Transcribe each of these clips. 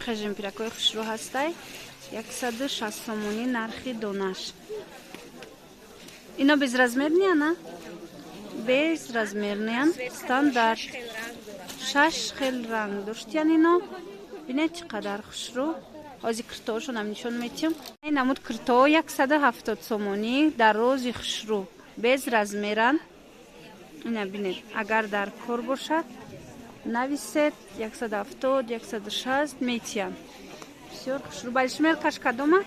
Чихе жемпиракҳои хушрӯ ҳастай, 160 сомонӣ нархи донаш. Ино безразмерный ана? Безразмерный ан, стандарт. Шаш хел ранг доштиян ино. Бинед, чӣ қадар хушрӯ. Ҳозир киртоошонам нишон метиҳам. Ин намуд киртоо 170 сомонӣ, дарози хушрӯ, без размер ан. Ина бинед, агар дар кор бошад, нависед, 170, 160 метиҳам. Бисёр хушрӯ. Большемерка ш кадома?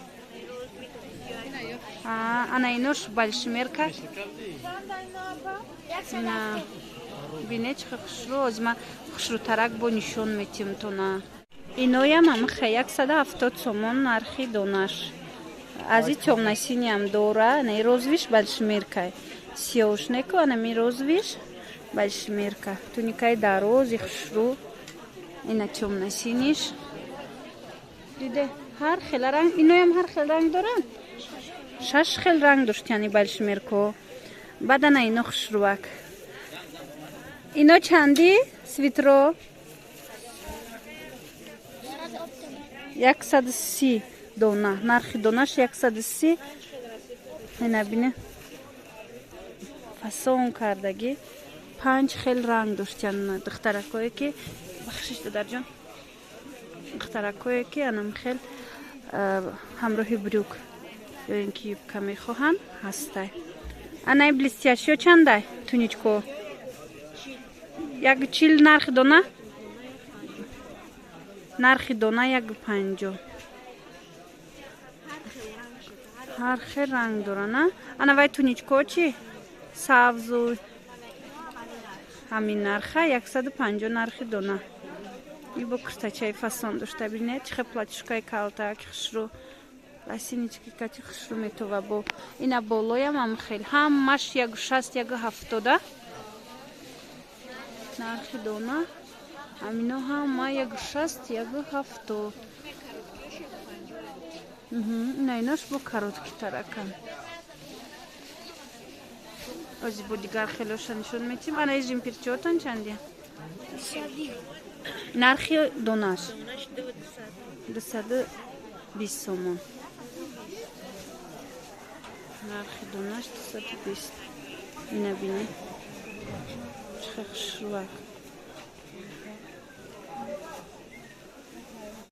Ана инош большемерка. Ина бинед, чӣ хушрӯ. Ҳозир ман хушрӯтарак бо нишон метиҳам тона. Иноям амхе 170 сомон нархи донаш. Аз и тёмно-синий ам дора, ана розовый ш большемерка й. Сиёш неку, анами розовый ш большемерка. Туникаи дарози хушрӯ. Ина тёмно-синий ш. Диде, ҳар хел ранг, иноям ҳар хел ранг доранд. Шаш хел ранг дошт, яъни большемерка. Баъд ана ино хушрӯак. Ино чанди свитро? 130 дона. Нархи донаш 130. Ина бине, фасон кардагӣ, панҷ хел ранг доштян. Духтаракое ки, бахшиш, додарҷон, духтаракое ки анам хел ҳамроҳи брюк ё ин ки юбка мехоҳанд, ҳастай. Анаи блестящий ё чандай туничко? 140 нархи дона. Нархи дона 150. Ҳар хел ранг дора, на? Ана вай туничко чӣ? Сабзу ҳамин нарха, 150 нархи дона. И бо куртачаи фасон дошта, бинед, чихе платьюшка и калтак хушрӯ, лосиночки кати хушрӯ метова. Бо ина болоям ам хел, ҳамаш 160, 170 нархи дона. Ҳамино ҳама 160, 170. Ина инош бо короткий таракан. Ози бо дигар хелоша нишон метиҳем. Ана жимпирчиотон чанди? Нархи донаш 220 сомон. Нархи донаш 220. Ина бинед, чихе хушрӯак.